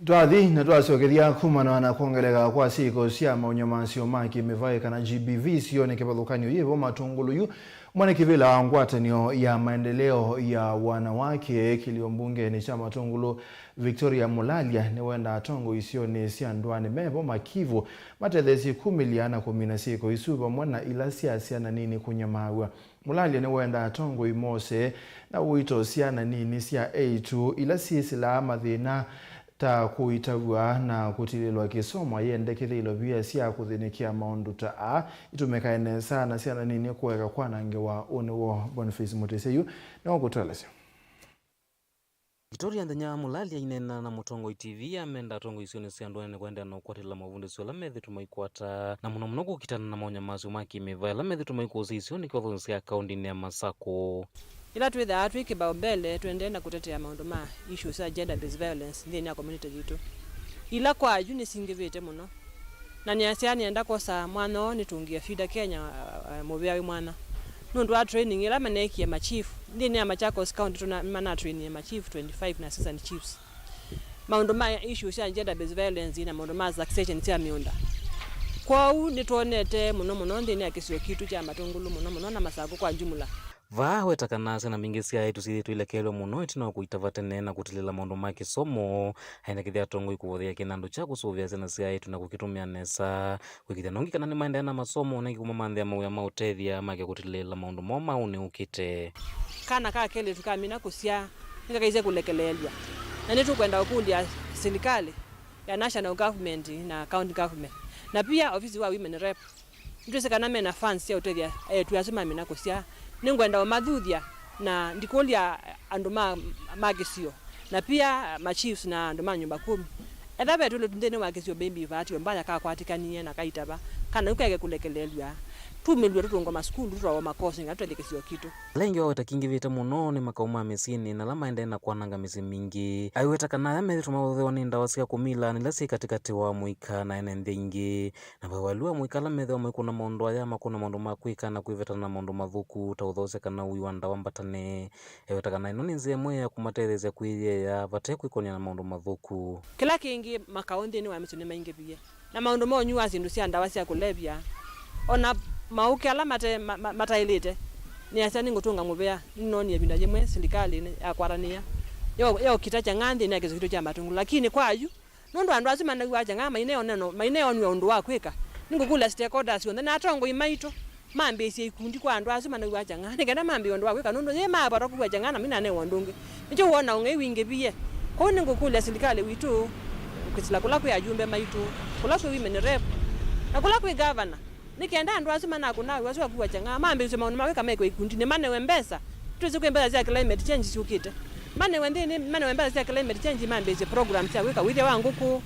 Twathi na twasyokethya kumana na kwongeleka kwa syĩko sya maũnyamasyo ma kĩmĩvaĩ kana G B V sio nĩ kĩvathũkany'o yĩvo matũngũlũ yu, mwene kĩvĩla wa ngwatanĩo ya maendeleo ya wanawake kĩlio mbungenĩ kya matũngũlũ Victoria Mulalya nĩwendaa atongoi isionĩ sya ndũanĩ mevo makivu matetheesye kumĩlya na kũmina syĩko isu vamwe na ila sya syana nini kũnyamaaw'a. Mulalya nĩwendaa atongoi mose na ũito syana nini sya eĩtu ila syĩsĩlaa mathĩna ta kũitavw'a na kũtilĩlwa kĩsomo, ayendekethya ilovia sya kũthĩnĩkĩa maũndũ ta aa itũmĩkae nesa na syana nini kũeka kwanangĩwa. Ũũ nĩw'o Boniface Mũtĩsya yu nĩwakũtũelesya. Victoria Nthenya Mũlali aineena na Mũtongoi T V amenda atongoi isionĩ sya andũ anene kũendeea na ũkwatĩlĩla mavundĩsyo ala methĩĩtwe maikwata, na mũno mũno kũkitana na maũnyamaasu ma kĩmĩva ala methĩĩtwe maikũsya isionĩ kĩvathũkany'o sya kaũndĩnĩ ya Masakũ. Yĩla twĩthaa twĩ kĩpaumbele tũendee na kũtetea maũndũ ma issues sya gender based violence nthĩnĩ ya community yitũ, ila kwa yu nĩsingĩvĩte mũno. Na nĩasya nĩenda kwosa mwanya ũũ nĩtũngĩe Feeder Kenya, uh, uh, mũvĩa wĩ mwanya. Nũndũ wa training ĩla maneekie ma chief, nthĩnĩ ya Machakos County tũna-, nĩmanatrainie ma chief twenty-five na assistant chiefs. Maũndũ ma issues sya gender based violence na maũndũ ma succession sya mĩũnda. Kwoou nĩtwonete mũno mũno nthĩnĩ ya kĩsio kitũ kya Matũngũlũ mũno mũno na Masakũ kwa jumla. Vaa aweta kana syana mbingĩ sya aĩtu syĩthĩĩtwe ilekelwe mũno ĩtina wa kũitava tene na kũtilĩla maũndũ ma kĩsomo, aendekethya atongoi kũvothea kĩnandũ kya kũsũvĩa syana sya aĩtu na kũkĩtũmĩa nesa, kwĩkĩthya nongi kana nĩmaendeea na masomo, na ĩngĩ kũmamanthĩa mawĩa ma ũtethya make kũtilĩla maũndũ moo ma ũnĩ ũkĩte. Kana ka kelĩtu kamina kũsyaa nĩkakaisye kũlekeleelw'a, na nĩtũkwenda ũkũlya silikalĩ ya national government na county government, na pia ofisi wa women rep. Nĩtwĩsĩ kana me na funds sya ũtethya eĩtu asu mamina kũsyaa. Nĩngwenda ũmathuthya na ndikũlya andũ ma, ma kĩsio, na pia ma chiefs na andũ ma nyũmba kũmi. Etha ve twĩlĩtu nthĩnĩ wa kĩsio, maybe vaatĩwe mbaya kakwatĩkanie na kaitava, kana yu kaeke kũlekeleelw'a, tumĩlw'e tũtũngwe masukulu, tũtwawe makosi, kana tũtethye kĩsio kitũ. Ala ĩngĩ waweta kingĩvĩte mũno nĩ makaũ ma mĩsyĩnĩ na ala maendee na kwananga mĩsyĩ mingĩ. Aiweta kana aya methĩĩtwe mavũthĩwa nĩ ndawa sya kũmila nĩ ila syĩ katĩkatĩ wa mũika na ene nthĩ ingĩ. Na ve waĩlu wa mũika ala methĩwa maikũna maũndũ aya, makũna maũndũ ma kwĩka na kwĩvetana na maũndũ mathũku ta ũthoosya kana ũi wa ndawa mbatane. Eweta kana ĩno nĩ nzĩa ĩmwe ya kũmatetheesya kwĩyĩea vate kwĩkony'a na maũndũ mathũku. Kĩla kĩngĩ, makaũ nthĩnĩ wa mĩsyĩ nĩmaingĩvie, na maũndũ ma ũnywi wa syĩndũ sya ndawa sya kũlevya, o na maũkĩ ala mate, ma, ma, mataĩlĩte. Nĩasya nĩngũtũnga mũvea, nĩnoonie ĩvinda yĩmwe silikalĩnĩ yakwatanĩa yo, yokita kyang'aa nthĩnĩ ya kĩsio kitũ kya Matũngũlũ, lakini kwa yu, nũndũ andũ asu manew'aa kyang'aa maineonenwa, maineonw'a ũndũ wa kwĩka. Nĩngũkũlya stakeholders onthe na atongoi maitũ mambĩĩsye ikundi kwa andũ asu manew'aa kyang'aa, nĩ kenda mambĩĩe ũndũ wa kwĩka, nũndũ yĩ maavata kũw'a kyang'aa na minanewa ũndũ ũngĩ. Nĩkyo wona ũng'ei wingĩvie. Kwoou nĩngũkũlya silikalĩ witũ, kwĩsĩla kũla kwĩ ayumbe maitũ, kũla kwĩ women rep, na kũla kwĩ gavana, nĩ kenda andũ asu manakũna wĩa ũsu wa kũw'a kyang'aa mambĩĩsye maũndũ ma kwĩka mekwe ikundinĩ, manewe mbesa. Twĩsĩ kwĩ mbesa sya climate change syũkĩte. Manewe nthĩnĩ, manewe mbesa sya climate change mambĩĩsye program sya kwĩka wĩthya wa ngũkũ,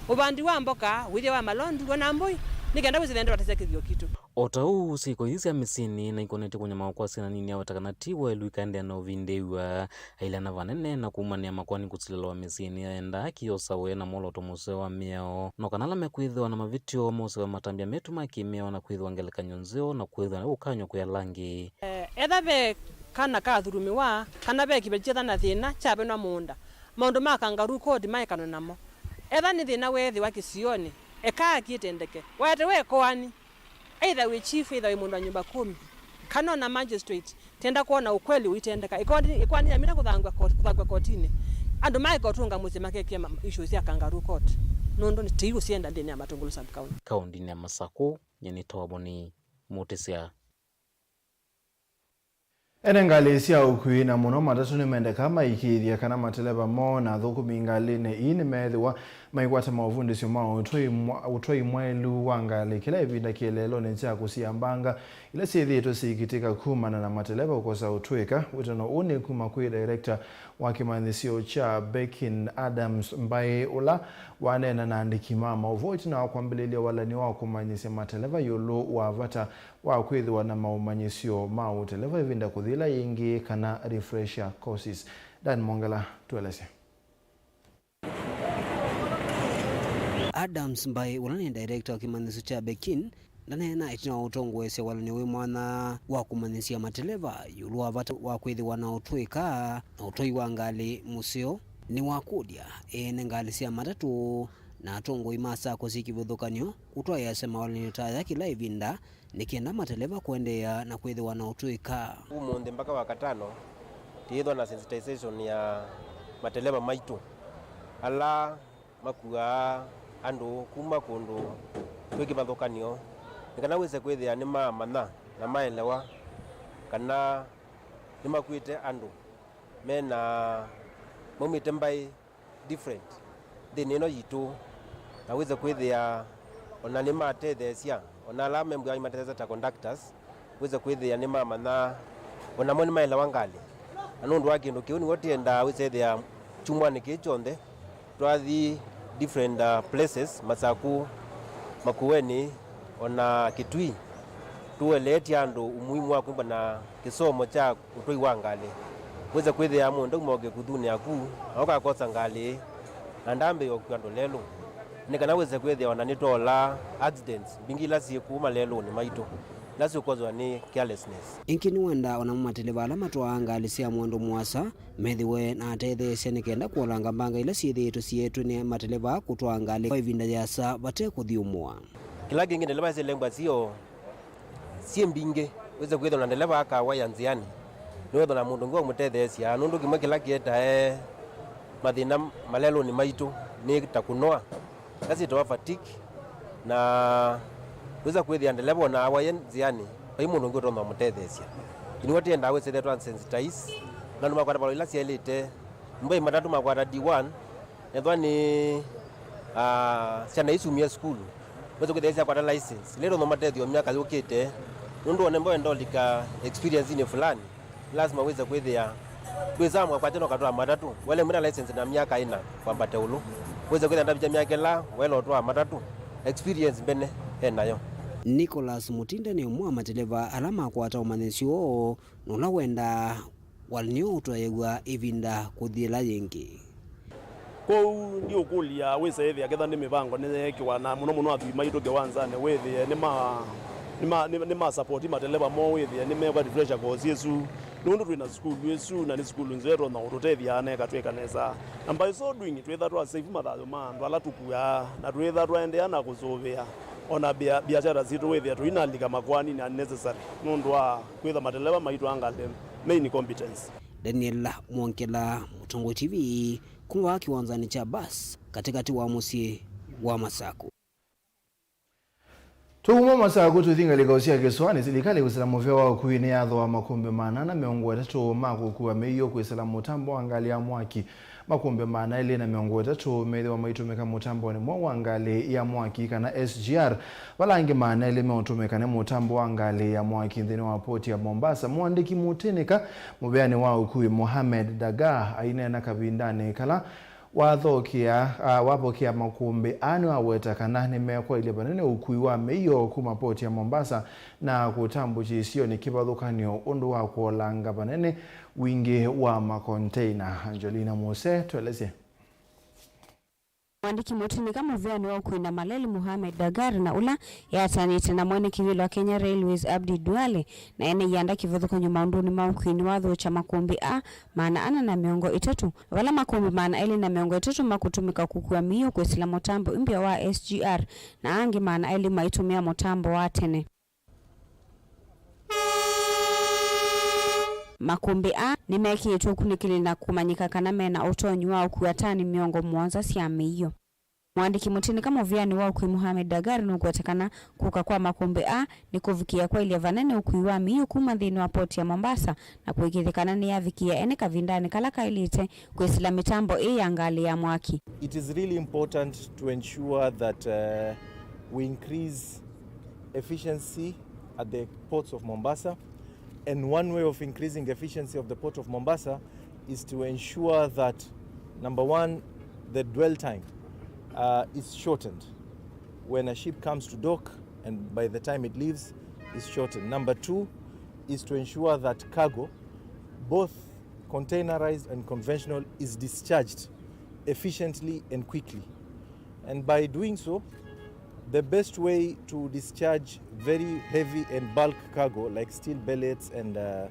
ũvandi wa mboka, wĩthya wa malondu, o na mbũi, nĩ kenda wĩsĩle ndeto ta sya kĩthio kitũ. O ta ũu, syĩko ithi sya mĩsyĩnĩ na ikonetye kũnyamawa kwa syana nini aweta kana ti waĩlu ikaendeea na ũvindĩĩw'a. Ailana vanene na kumanĩa makoani kũsilĩlwa mĩsyĩnĩ, aendaa kĩosawe na mwolooto mũseo wa mĩao, no kana ala mekwĩthĩwa na mavĩtyo mosewe matambya metu ma kĩmĩao na kwĩthĩwa ngelekany'o nzeo na kwĩthĩwa na ũkany'o kwĩ ala angĩ. Eh, etha ve kana kathulumiwa, kana ve kĩveti kyetha na thĩna kyavenwa mũũnda, maũndũ ma kangaroo court maekanwe namo. Etha nĩ thĩna weethĩwa kĩsionĩ, ekaa kĩtendeke. Waetewe ĩkoani, either wĩ chief, either wĩ mũndũ wa nyũmba kũmi, kana ona magistrate, tenda kwona ũkweli ũitendeka. Ĩkoani, ĩkoani yamina kũthangw'a kot-, kũthangw'a kotinĩ, andũ maeka ũtũnga mũsyĩ makekĩa ma-, issues sya kangaroo court, nũndũ nĩ tĩi ũsyenda nthĩnĩ ya Matũngũlũ sub county. Kaũndĩnĩ ya Masakũ, nyie nĩ Toboni Mũtĩsya. Ene ngalĩ sya ũkui na mũno matatũ nĩmendeka maĩkĩĩthye kana mateleva moo na athũkũmi ngalĩnĩ ii nĩmeethĩwa maikwata maũvundĩsyo ma ũtwai mwa-, ũtwai mwaĩlu wa ngalĩ kĩla ĩvinda kĩeleelonĩ kya kũsiambanga ila syĩthĩĩtwe siikitĩka kumana na mateleva kũkosa ũtw'ĩka. Wĩtano ũũ nĩ kuma kwĩ director wa kĩmanyĩsyo kya Bekin Adams Mbaĩ, ũla waneena na andĩki ma maũvoo ĩtina wa kwambĩlĩlya walany'o wa kũmanyĩsya mateleva ĩũlũ wa vata wa kwĩthĩwa na maũmanyĩsyo ma ũteleva ĩvinda kũthi ĩla yĩngĩ, kana refresher courses. Dan Mongela, tũelesye. Adams Mbaĩ, ũla nĩ director wa kĩmanyĩsyo kya Bekin, ndaneena ĩtina wa ũtongoesya walany'o wĩ mwanya wa kũmanyĩsya mateleva ĩũlũ wa vata wa kwĩthĩwa na ũtw'ĩka na ũtwai wa ngalĩ mũseo. Nĩwakũlya ene ngalĩ sya matatũ na atongoi ma sacco syĩ kĩvathũkany'o kũtwaĩĩasya mawalany'o ta aya kĩla ĩvinda nĩ kenda mateleva kũendeea na kwĩthĩwa na ũtw'ĩka. Ũmũnthĩ mpaka Wakatano, tĩĩthwa na sensitization ya mateleva maitũ ala makuaa andũ kuma kũndũ kwĩ kĩvathũkany'o, nĩ kana wĩse kwĩthĩa nĩmamanya na maelewa kana nĩmakuĩte andũ mena, maumĩte mbaĩ different. Nthĩnĩ ĩno yitũ, na wĩse kwĩthĩa o na nĩmatetheesya, o na ala membwa nĩmatetheesya ta conductors, wĩse kwĩthĩa nĩmamanya, o namo nĩmaelewa ngalĩ. Na nũndũ wa kĩndũ kĩu nĩw'o tĩendaa wĩse ĩthĩa kyumwanĩ kĩĩ kyonthe, twathi different, uh, places, Masaku, Makueni, o na Kitui, tũeleetye andũ umuhimu wa kwĩmbwa na kĩsomo kya ũtwai wa ngalĩ. Wĩse kwĩthĩa mũndũ auma o kĩkuthunĩ aku, na ũkakosa ngalĩ, na ndambĩĩa ũkua andũ lelũ. Nĩ kana wĩse kwĩthĩa o na nĩtwoola accidents mbingĩ ila syĩ kũu malelũnĩ maitũ, ila syũkozwa nĩ carelessness. Ĩngĩ nĩwendaa o namo mateleva ala matwaa ngalĩ sya mwendo mũasa methĩwe na atetheesya nĩ kenda kũolanga mbanga ila syĩthĩĩtwe sietwe nĩ mateleva kũtwaa ngalĩ kwa ĩvinda yĩasa vate kũthyũmũa. Kĩla kĩngĩ, ndeleva syĩlengwa sio syĩ mbingĩ, wĩse kwĩthwa na ndeleva akawaya nzĩanĩ, nĩwethwa na mũndũ ũngĩ wa mũtetheesya, nũndũ kĩmwe kĩla kĩetae mathĩna malelũnĩ maitũ nĩ ta kũnoa, ila syĩtawa fatigue, na wĩsa kwĩthĩa ndeleva ona awaye nzĩanĩ, vai mũndũ ũngĩ ũtonya ũmũtetheesya. Nĩw'o tĩendaa wĩsĩthĩa twa sensitize, na andũ makwata valũ ila syaĩlĩte, mbei matatũ makwata D one, ethwa nĩ, ah, syana isumie sukulu, wĩsa kwĩthĩa syakwata license, ĩla ĩtonya matethyo myaka yũkĩte, nũndũ one mbee ndolika experience-inĩ fulani. Lasima wĩse kwĩthĩa ndwĩsaa mwakwatya no katwaa matatũ, wele mwĩna license na myaka ĩna kwambata ĩũlũ. Wĩse kwĩthĩa ndavĩtya myaka ĩla wele ũtwaa matatũ, experience mbene e nayo. Nicholas Mutinda nĩ ũmwe wa mateleva ala makwata ũmanyĩsyo ũũ, na ũla wendaa walnĩo ũtwaĩw'a ĩvinda kũthi ĩla yĩngĩ. Kwoou ndiũkũlya wĩse ĩthĩa ketha nĩ mĩvango nĩyeekĩwa, na mũno mũno athwii maitũ kĩwanzanĩ, wĩthĩe nĩma, nĩma, nĩma, nĩma support mateleva moo, wĩthĩe nĩmeva refresher course ĩsu, nũndũ twĩ na sukulu ĩsu, na nĩ sukulu nzeo ĩtonya ũtũtethya na ĩkatwĩka nesa. Na by so doing, twĩtha twa save mathayũ ma andũ ala tũkuaa, na twĩtha twaendeea na kũsũvĩa ona bia-, biashara sitũ, wĩthĩa tũinalika makoani nĩ unnecessary nũndũ wa kwĩtha mateleva maitũ a ngalĩ me incompetence. Daniel Mwongela, Mũtongoi T V, kuma kĩwanzanĩ kya bus katĩkatĩ wa mũsyĩ wa Masaku. Tũuma Masaku tũthi ngalĩko sya kĩsũanĩ, silikalĩ kwĩsĩla mũvea wa ũkui nĩyathooa makũmbĩ maana ana mĩongo ĩtatũ ma kũkua mĩio kwĩsĩla mũtambo wa ngalĩ ya mwaki. Makũmbĩ maana elĩ na mĩongo ĩtatũ meĩthĩwa maitũmĩka mũtambonĩ mwaũ wa ngalĩ ya mwaki, kana S G R, vala angĩ maana elĩ meũtũmĩka nĩ mũtambo wa ngalĩ ya mwaki nthĩnĩ wa poti ya Mombasa. Mũandĩki mũtĩnĩka mũveanĩ wa ũkui Mohamed Daga aineena kavindanĩ kala wathokea, a, wavokea makũmbĩ aa nĩwaweta kana nĩmekwaĩlya vanene ũkui wa mĩio kuma poti ya Mombasa na kũtambũkya isionĩ kĩvathũkany'o ũndũ wa kũolanga vanene wingĩ wa makonteina. Angelina Muse, tũelesye. Mũandĩki mũtĩnĩka mũveanĩ wa ũkui na maleli Mohamed Dagar na ũla yatanĩte na mwene kĩvĩla wa Kenya Railways Abdi Duale na ene ianda kĩvathũkany'o maũndũnĩ ma ũkui nĩwathũkya makũmbĩ aa maana ana na mĩongo ĩtatũ, vala makũmbĩ maana elĩ na mĩongo ĩtatũ makũtũmĩka kũkua mĩio kwĩsĩla mũtambo ĩmbya wa S G R na angĩ maana elĩ maitũmĩa mũtambo wa tene. Makũmbĩ aa nĩmekĩĩtwe ũkunĩkĩli na kũmanyĩka kana mena ũtonyi wa ũkua tani mĩongo mũonza sya mĩio. Mũandĩki mũtĩnĩka mũveanĩ wa ũkui Mohamed Dagar nũkwete kana kũka kwa makũmbĩ aa nĩkũvikĩĩa kwaĩlya vanene ũkui wa mĩio kuma nthĩnĩ wa poti ya Mombasa na kũĩkĩĩthya kana nĩyavikĩĩa ene kavindanĩ kala kaĩlĩte kwĩsĩla mĩtambo ĩĩ ya ngalĩ ya mwaki. It is really important to ensure that, uh, we increase efficiency at the ports of Mombasa. And one way of increasing efficiency of the Port of Mombasa is to ensure that, number one, the dwell time, uh, is shortened. When a ship comes to dock and by the time it leaves, is shortened. Number two is to ensure that cargo, both containerized and conventional, is discharged efficiently and quickly. And by doing so, the best way to discharge very heavy and bulk cargo like steel billets and, uh,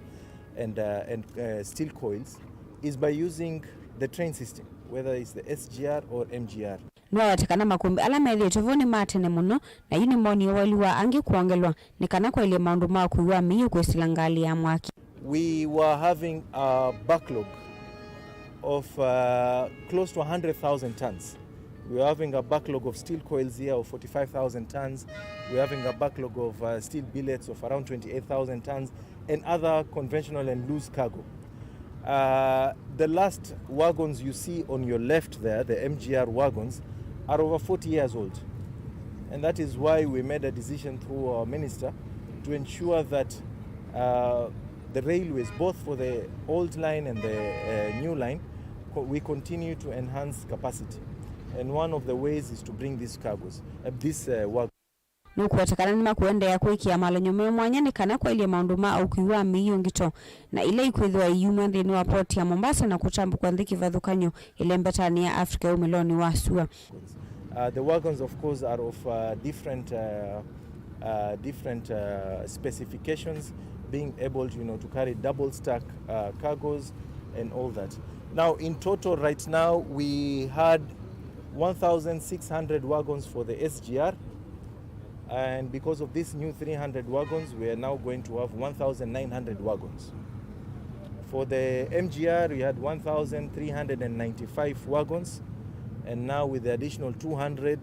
and, uh, and, uh, steel coils is by using the train system, whether it's the S G R or M G R. Nĩwaweta kana makũmbĩ ala methĩĩtwe vo nĩ ma tene mũno, na yu nĩmonie ũwau wa angĩ kwongelwa nĩ kana kwaĩlye maũndũ ma ũkui wa mĩio kwĩsĩla ngalĩ ya mwaki. We were having a backlog of, uh, close to one hundred thousand tons. We were having a backlog of steel coils here of forty-five thousand tons. We were having a backlog of, uh, steel billets of around twenty-eight thousand tons and other conventional and loose cargo. Uh, the last wagons you see on your left there, the M G R wagons, are over forty years old. And that is why we made a decision through our minister to ensure that, uh, the railways, both for the old line and the, uh, new line, co-, we continue to enhance capacity. And one of the ways is to bring these cargos, uh, these, uh, wagons. Nũkũweta kana nĩmakũendeea kwĩkĩa malany'o me mwanya nĩ kana kwaĩlye maũndũ ma ũkui wa mĩio ngito na ila ikwĩthĩwa iyumw'a nthĩnĩ wa poti ya Mombasa na kũtambũkwa nthĩ kĩvathũkany'o ĩlembetanĩ ya Africa ya umĩlonĩ wa sua. Uh, the wagons, of course, are of, uh, different, uh, uh, different, uh, specifications, being able to, you know, to carry double stack, uh, cargos and all that. Now, in total, right now, we had one thousand six hundred wagons for the S G R, and because of these new three hundred wagons, we are now going to have one thousand nine hundred wagons. For the M G R, we had one thousand three hundred and ninety-five wagons, and now with the additional two hundred,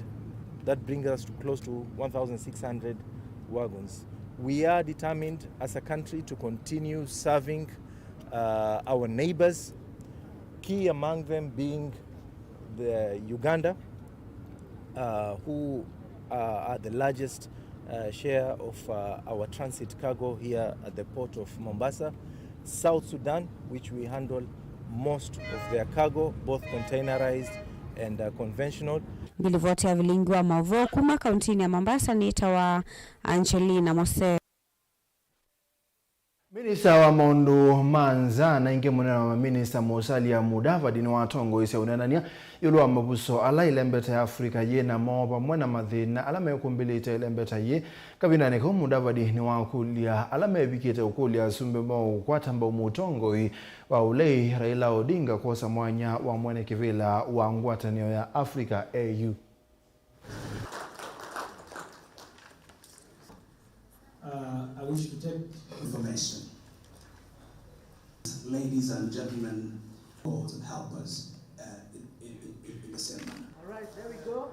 that brings us to close to one thousand six hundred wagons. We are determined as a country to continue serving, uh, our neighbors, key among them being the Uganda, uh, who, uh, are the largest, uh, share of, uh, our transit cargo here at the port of Mombasa. South Sudan, which we handle most of their cargo, both containerized and, uh, conventional. Ngilivoti ya vilingi wa maũvoo kuma kauntinĩ ya Mombasa nĩtawa Angelina Mose. Minista wa maũndũ ma nza na ĩngĩ mũnene wa maminista Musalia Mudavadi nĩwatongoesya ũneenany'a ĩũlũ wa mavuso ala ĩlembeta ya Africa yĩ namo vamwe na mathĩna ala mekũmbĩlĩte ĩlembeta yĩ. Kavindanĩ kau, Mudavadi nĩwakũlya ala mevikĩte ũkũlya asumbĩ maũkwata mbau mũtongoi wa ũlei Raila Odinga kwosa mwanya wa mwene kĩvĩla wa ngwatanĩo ya Africa, A U. Uh, I wish to take information. Ladies and gentlemen, support and help us, uh, in, in, in, in the ceremony. All right, there we go.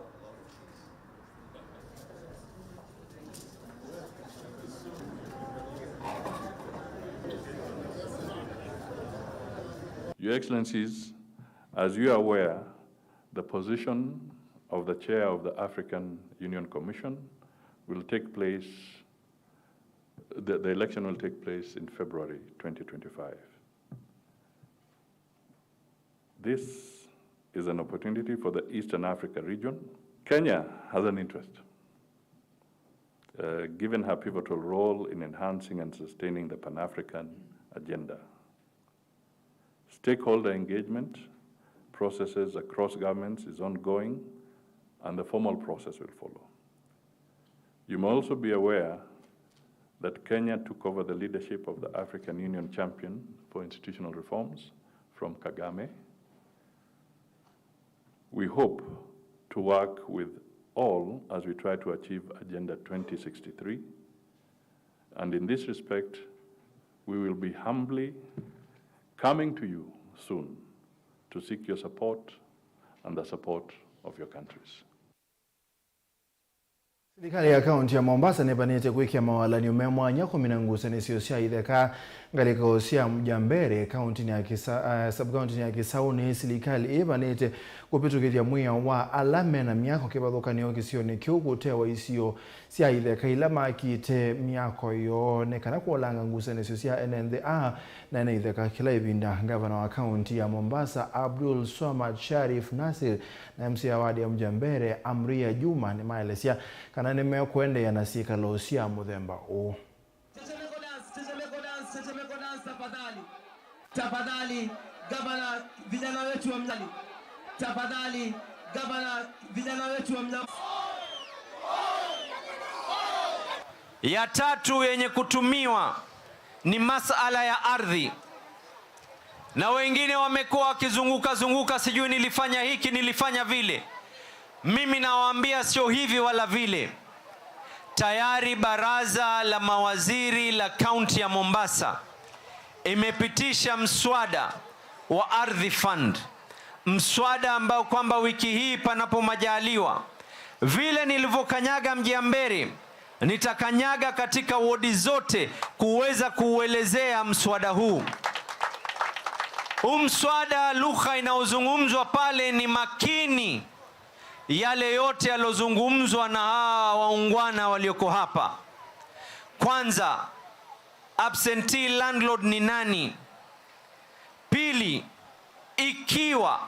Your Excellencies, as you are aware, the position of the chair of the African Union Commission will take place, the, the election will take place in February twenty twenty-five. This is an opportunity for the Eastern Africa region. Kenya has an interest, uh, given her pivotal role in enhancing and sustaining the Pan-African agenda. Stakeholder engagement processes across governments is ongoing, and the formal process will follow. You may also be aware that Kenya took over the leadership of the African Union champion for institutional reforms from Kagame. We hope to work with all as we try to achieve Agenda twenty sixty-three, and in this respect, we will be humbly coming to you soon to seek your support and the support of your countries. Silikalĩ ya kaunti ya Mombasa nĩvanĩte kwĩkĩa mawalany'o me mwanya kũmina ngusanĩsyo sya itheka ngalĩko sya Mjambere kauntinĩ ya Kisa-, eh, sub-kauntinĩ ya Kisauni. Silikalĩ ĩvanĩte kũvĩtũkĩthya mwĩao wa ala mena myako kĩvathũkany'o kĩsionĩ kĩu kũtewa isio sya itheka ila makĩte myako yoo nĩ kana kũolanga ngusanĩsyo sya ene nthĩ aa na ene itheka kĩla ĩvinda. Ngavana wa kaunti ya Mombasa, Abdul Swamad Sharif Nasir, na M C A wa wadi ya Mjambere, Amria Juma, nĩmaelesya kana nĩmekũendeea na syĩkalo sya mũthemba ũũ. Tetemeko dance, tetemeko dance, tetemeko dance, tafadhali. Tafadhali, gavana, vijana wetu wa Mjali. Tafadhali, gavana, vijana wetu wa Mjali. Ya tatu yenye kutumiwa ni masala ya ardhi. Na wengine wamekuwa wakizunguka zunguka, sijui nilifanya hiki, nilifanya vile. Mimi nawaambia sio hivi wala vile. Tayari baraza la mawaziri la kaunti ya Mombasa imepitisha mswada wa Ardhi Fund, mswada ambao kwamba wiki hii panapo majaliwa, vile nilivyokanyaga Mjambere, nitakanyaga katika wodi zote kuweza kuuelezea mswada huu. Huu mswada, lugha inayozungumzwa pale ni makini yale yote yalozungumzwa na hawa waungwana walioko hapa. Kwanza, absentee landlord ni nani? Pili, ikiwa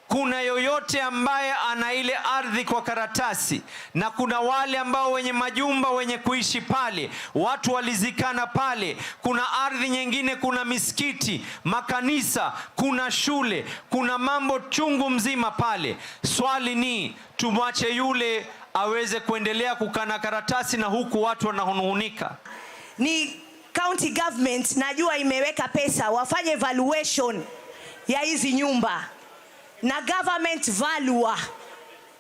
kuna yoyote ambaye ana ile ardhi kwa karatasi, na kuna wale ambao wenye majumba wenye kuishi pale, watu walizikana pale, kuna ardhi nyingine, kuna misikiti, makanisa, kuna shule, kuna mambo chungu mzima pale. Swali ni, tumwache yule aweze kuendelea kukana karatasi na huku watu wanahunuhunika? Ni county government, najua imeweka pesa wafanye valuation ya hizi nyumba na government valuer.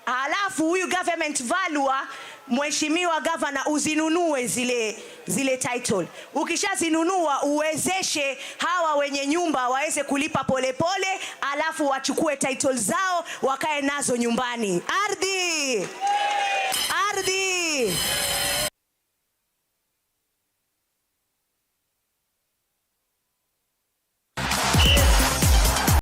Alafu huyu government valuer, mheshimiwa governor, uzinunue zile, zile title. Ukishazinunua, uwezeshe hawa wenye nyumba waweze kulipa polepole, alafu wachukue title zao, wakae nazo nyumbani. Ardhi! Ardhi!